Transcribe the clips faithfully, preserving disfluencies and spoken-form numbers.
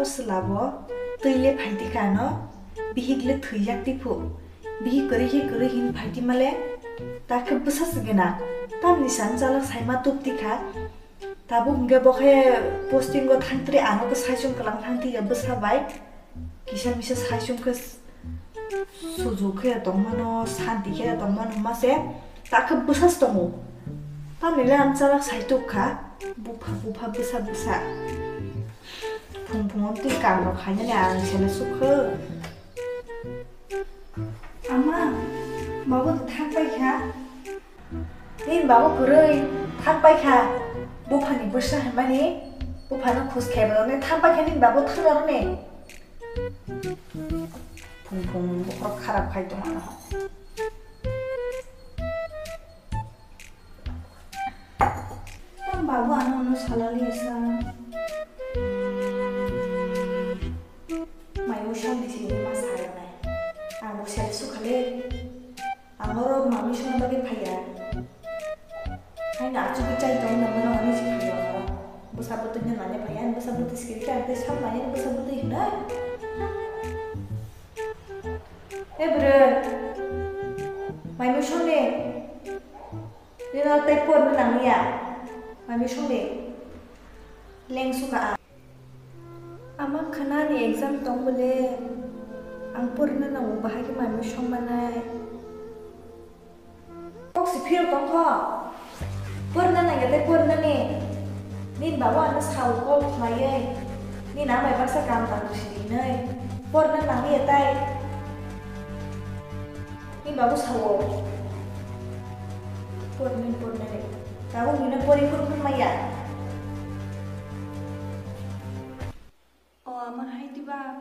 Swlabo twi le phaidi kha no, bihik le thwijak tiphu. Bihik kwrwi khe kwrwi hin phaidi male, ta khe bwsa se gwnang. Tamni san chalak saima tubti kha. Tabuk hwnkhe bo khe posting o thangtri ano khe saichung kwlang thangtwi ya bwsa bai. Kisa misa saichung khe suju khe tongmano, santi khe tongmano ma se, ta khe bwsa se tongo. Tamni le ang chalak sai tuk kha, bupha bupha bwsa bwsa. Phung phung twi kam rok khainani ang sele sukho. Ama, babu thang pai kha. Nini babu kwrwi thang pai kha. Buphani bwsa hinmani, buphano khus khaibalo ne thang pai kha nini babu thang rw ne. Phung phung bokhorok kharap khai tongmano. Tang babu ano ano salali sa. Mayo sal di sini mas saya nai. Ang bo sel sukhale. Ang oro mami song bagwi phaiya. Haino achugwi chai tong na mano ani si phaiya oro. Bwsa bwtwi no nanya phaiya, bwsa bwtwi sikiri khe ang tei sam nanya bwsa bwtwi hinai. He bwrwi. Mami song ni. Nino tei porna nangya. Mami song ni. Leng suka ang. Ama khwnani exam tong bole, ang porna nango, bahai khe mami song manai. Kok si phiro tong kho. Porna nangya tei porna ni. Nini babu ano sao kok khlaiwi. Nini amai baksa kam tang si hinwi. Porna nangya tai. Ni babu sao. Porni, porni. Babu mina pori pur pun maya. O, ama hai diba?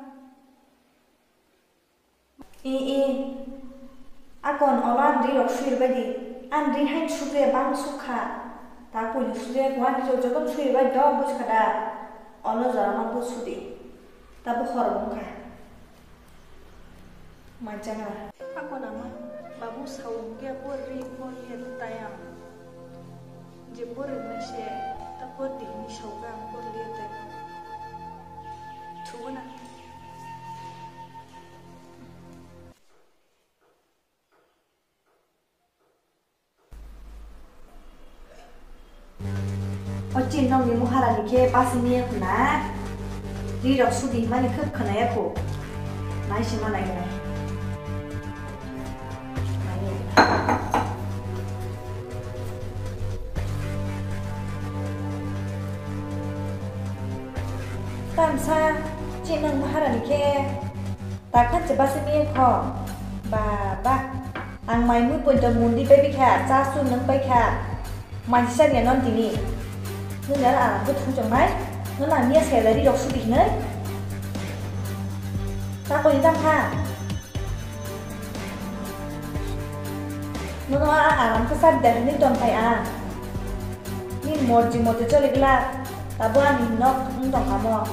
I, i. Akon ola andri rok suir badi. Andri hain suje bang sukha. Ta kuni suje kuan jo jotom suir bai dok buj khada. Olo jora ma bu sudi. Tabu hor bung kha. Manjana. Ako nama, babu sao hingke por ri por lir tayang. Je por ri se, ta por di ni sao ka por lir tayang. Thubuna. O chin nokni muharani khe basi miya khuna. Ri rok sudi himani khwk khwnaya khu. Nai sima nai nai. Tamsa chin nok muharani khe. Takhan se basi miya kho. Ba, ba. Ang mai mui poito mundi pai bikha, cha su nung pai kha. Mansi chani ya non tini. Nung ya ang khe thung chong nai. Nung ang miya se lari rok su di nai. Ta koi tam kha. Nung ang aram khe sab da ni ton pai ang. Ni morji mote chole gla. Tabo ani nok nung tong kamo.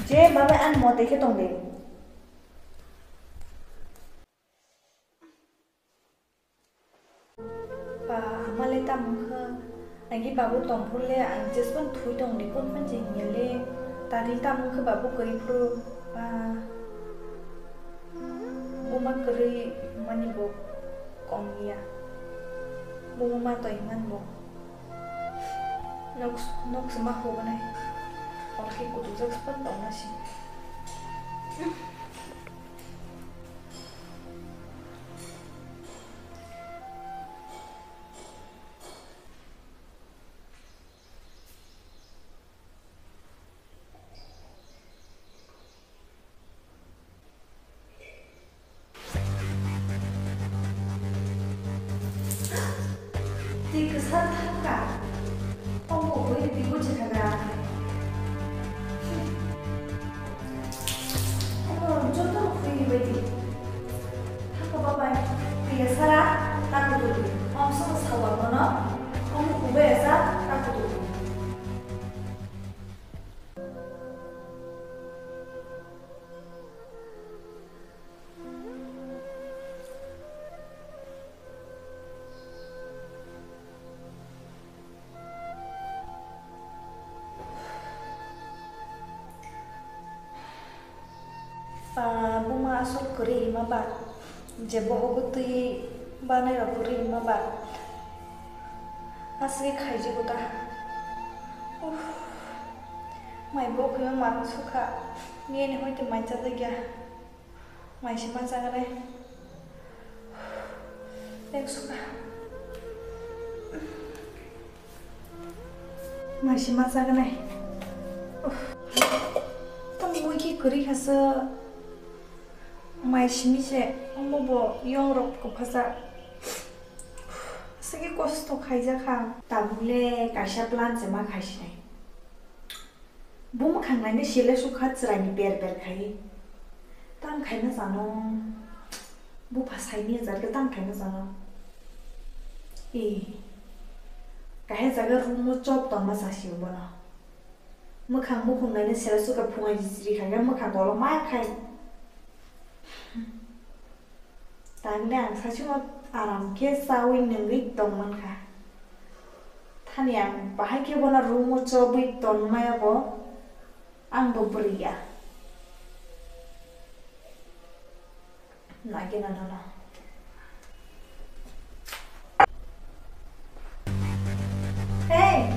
Je babai ani mote khe tong de. Ba, ama le tamo wngkha? Ang khe babu tong phuru le ang jespan thui tong di, kun phan je hinya le. Tagli tamo wngkha babu kwrwi phuru? Ba, buma kwrwi mani bo kong ya. Buma ma toi man bo. Nok, nok se ma hubanai. Ol khe kutuk jak span tong na si. Twi kwsa thangkha. Omo buini bibo chikhaga. Omo joto khwi baidi. Thangkha babai. Twi sara ta kudu. Omsong sawa mono. Omo kubai asa ta kudu. Ba, je bohogo twi banai rok kwrwi wngma ba. Aswk khaijugo ta. Uff. Mai bo khwima mang sukha. Nini hoite mai chajakya. Mai se ma chagnai. Ek sukha. Mai se ma chagnai. Uff. Tamo mui ki kwrwi khasa. Mai simi se, omo bo yong rok kwphajak. Aswk kosto khaijak ha. Tabuk le kaisa plan se ma khai sinai. Bo mwkhang naina sele sukha chwraini ber ber khai. Tang khaina sano. Bupha saini jat khe tang khaina sano. E. Kahai jaga room o chop tongma sasi bono. Mwkhang mukhung naina sela suka phungai jisri khaikhe mwkhang kolok ma khai. Tangde ang sasimo aram khe chaui nungwi tongmankha. Thani ang bahai khe bono room o chobwi tonmaya bo ang bo bwrwi ya. Nagina nono. Hey,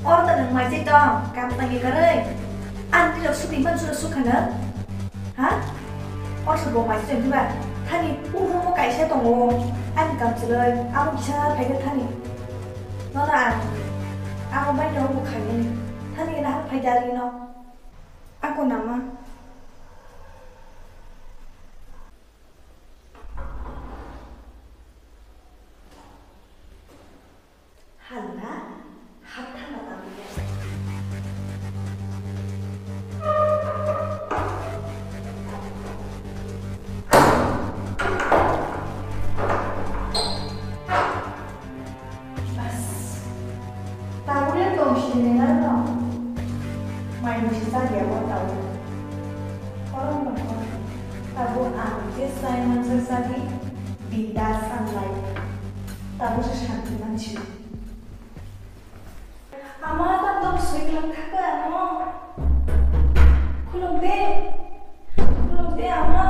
oro to nwng mai tei tong, kam tangwi kwrwi. Ani rok sukri man sura sukha nwng? Ha? Oro bo mai tei tong ba? Thani uro mo kaisa tongo. Ani kam chwlwi, amo kisa phai khe thani. Nono ang, amo bai no bo khaini. Thani na phai dari no. Ako nama. Hala, hathana tabule. Bas. Tabuk le tong sini nang no. Mai musi sa dia bo tabuk. Korom no kor. Tabuk ang je sai mansa sadi bindas ang lai. Tabuk se shanti mansi. Ama, ta tok sui lang thaka ano. Khuluk de. Khuluk de ama.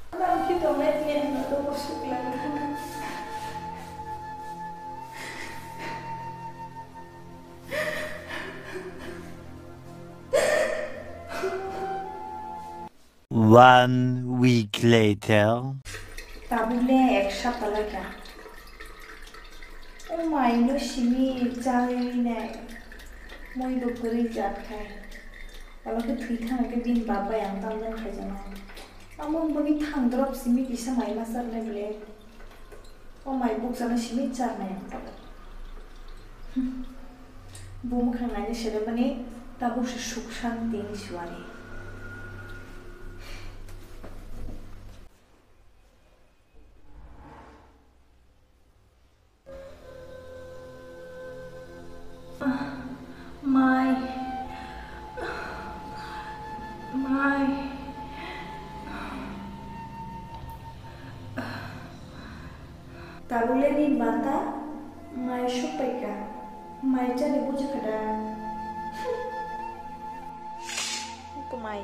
Ama, ang ki tong nai tini ano tok sui lang thaka. One week later. Tabuk le ek sapta laikha. O mai no simi chawi nai. Moi bo kwrwi jat khai. Alo khe thwi thang khe bini bap bai ang tamjani khaijano. Amo boni thang drop simi kisa mai ma chak nai ble. O mai bukchano simi charnai ang tabuk. Hmm. Bo mwkhang naina selemani tabuk se suk shanti ni siwani. Mai. Mai. Tabuk le ni bata mai suk paikha, mai chani buji khada. Kumai.